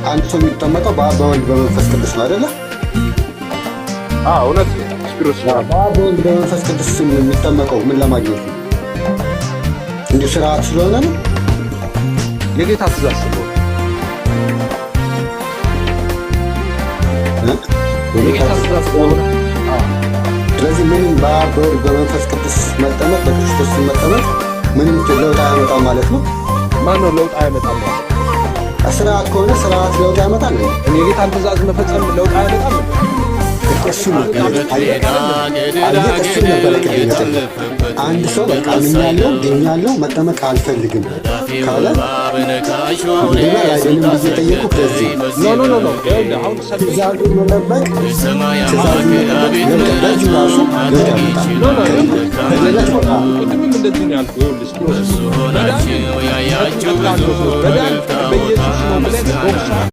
አንድ ሰው የሚጠመቀው በአብ፣ በወልድ፣ በመንፈስ ቅዱስ ነው አይደለ? አዎ፣ እውነት ነው ስፒሮስ። በአብ፣ በወልድ፣ በመንፈስ ቅዱስ ስም የሚጠመቀው ምን ለማግኘት ነው? እንዲሁ ስርዓት ስለሆነ ነው? የጌታ ትእዛዝ ስለሆነ። እ? የጌታ ትእዛዝ ስለሆነ። ስለዚህ ምንም በአብ፣ በወልድ፣ በመንፈስ ቅዱስ መጠመቅ፣ በክርስቶስ ስም መጠመቅ ምንም ለውጥ አያመጣም ማለት ነው። ማነው ለውጥ አያመጣም ማለት? ስርዓት ከሆነ ስርዓት ለውጥ ያመጣል? የጌታን ትእዛዝ መፈጸም ለውጥ አያመጣም? እሱ ነው፣ አየህ፣ እሱን ነበረ ቅድም የጠየኩህ። አንድ ሰው በቃ አምኛለሁ፣ ድኛለሁ፣ መጠመቅ አልፈልግም ካለ ይድናል አይድንም ብዬ የጠየኩህ ለዚህ ነው። No, no, no, no፣ ይኸውልህ አሁን ትእዛዙን መጠበቅ፣ ትእዛዙን መጠበቅ ለውጥ በዚሁ ራሱ ለውጥ ያመጣል። No, no። ከሌለች በቃ ቅድምም እንደዚህ ነው ያልኩህ። ይኸውልህ ስፒሮስ፣ መዳን በጥምቀት ለአንድ ሰው መዳን በኢየሱስ ነው ብለን ዶክሳ